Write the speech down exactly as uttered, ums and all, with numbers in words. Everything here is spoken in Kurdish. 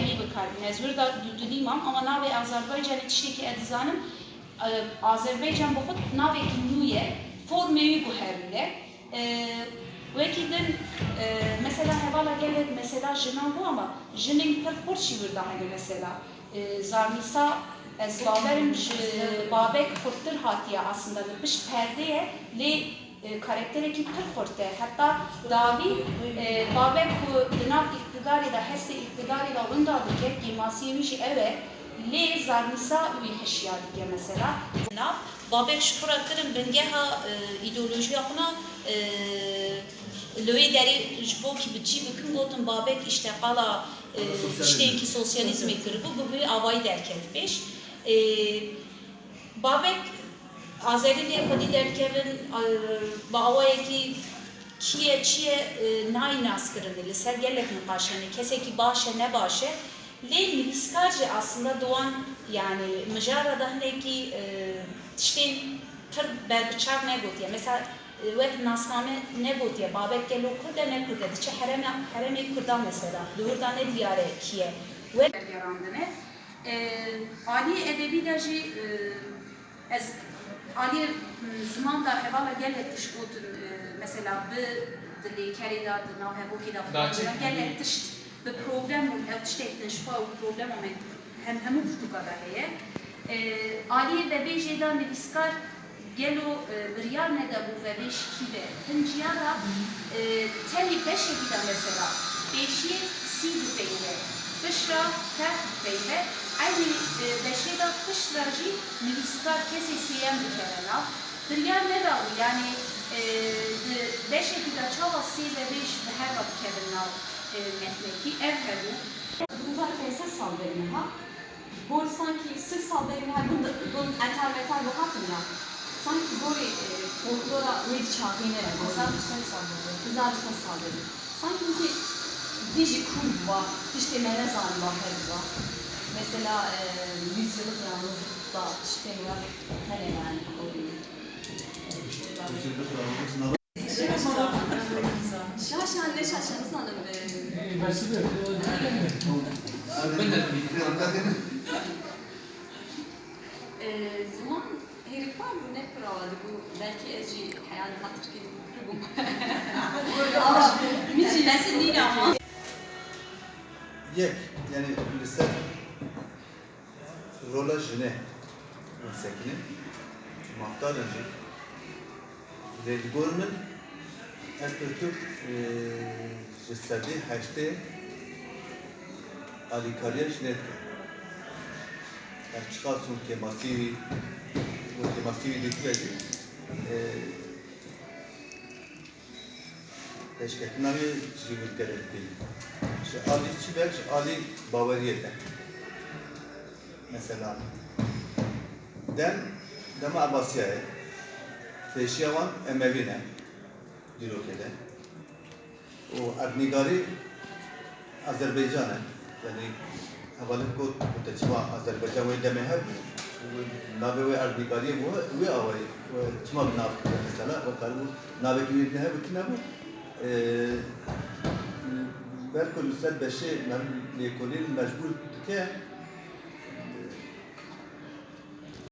Wî bi kar bîne. Ez wir de dûdilî mam, ama navê Azerbaycanê tiştekî ez dizanim, e, Azerbaycan bi xwe navekî nû ye, formê wî guherîne. E, wekî din, e, mesela hevala gelek mesela jinan bû, ama jinên pir xurt jî wir de hene mesela. E, Zarnîsa ez bawerim ji Babek xurttir hatiye aslında, li pişt perdê ye, lê e, karakterekî pir xurt e. Heta dawî, e, Babek ku di nav îqtidarê de, hestê îqtidarê de winda dike, kêmasiyê wî jî ew e, lê Zarnîsa wî hişya dike mesela. Nav, Babek ji xwe re kirin bingeha, e, îdeolojiya xwe ne, e, li wê derê ji bo kî bi çî bikin, gotin Babek îşte qala, e, tiştêkî sosyalîzmê kiribû, bi vî avayî derket pêş. E, Babek azerî lê xwedî derdikevin, e, bi awayekî kî ye, çi ye, e, nayê naskirinê. Li ser gelek niqaş hene. Kesekî baş e, ne baş e. Lê nivîskar jî aslında di wan, yani, mijara de hinekî, e, tiştên pir berbiçav negotiye. Mesela, e, wek nasname negotiye. Babek gelo Kurd e, ne Kurd e. Diçe hereme, heremê Kurdan mesela. Li wir de ne diyar e kî ye. Wek gerandine. E, aliyê edebî de jî, e, ez aliyê, m, ziman de hevala gelek tişt gotin, e, mesela bi di lêkerê de, di nav hevokê de filan, gelek tişt bi problem bûn, ew tiştek din ji xwe û problema me hem hemû pirtûka de heye. E, aliyê vebêjê de nivîskar gelo, e, biryar nede bû vebêj kî be? Hinciya ra, e, tenê beşekî de mesela pêşiyê sî bipeyive, pişt ra ferq bipeyive, eynî, e, beşê de pişt ra jî nivîskar kesê sêyem bikeve nav. Biryar nedabû, yanî, e, di beşekî de çawa sê vebêj bi hev re bikevin nav, e, metnekî, ev hebû. Hezar pênc sed sal berî niha, Gor sankî sih sal berî niha gund, gund etar metar bi hatin ya. Sankî gorê, e, folklora wê çaxê ne ye. Hezar û sed sal berî. Hezar û sed sal berî. Sankî wekî dî jî kûr bû, tiştê me nezanî wa hebû. Mesela, e, yüzyıllık yalnızlık da tiştên we hene yani gorê. Yüzyıllık yalnızlık Şaşan ne şaşan nizanim. Ee, ziman herî xweş bû, ne pir awa dibû, belkî ez jî heya niha tirkî dibû pir bûm. Ama min jî nesil nîne ama. Yek, yani li ser Rola jinê û sekinê mafdar in jî. Lê li gor min ev pirtûk, e, ji sedê heştê alîkariya jinê dike. Her çiqas hûn kêmasî wî, hûn kêmasî wî dîtibe jî, e, Pêşketina wê ji wî gerek bî. Ji alî çi be? Ji alî baweriyê be. Mesela, dem, dema Ebasiya ye, pêşiya wan Emewî ne, dîrokê de. Û erdnîgarî Azerbaycan e. Yanî, hevalek got, gote, çima Azerbaycan wê demê hebû, navê wê erdnîgariyê bû, wê awayî, wê çima bi nav kiriye mesela, wekar bû, navekî wê nebû, tune bû. Ee, belku li ser beşê me-, lêkolîn mecbûr dike,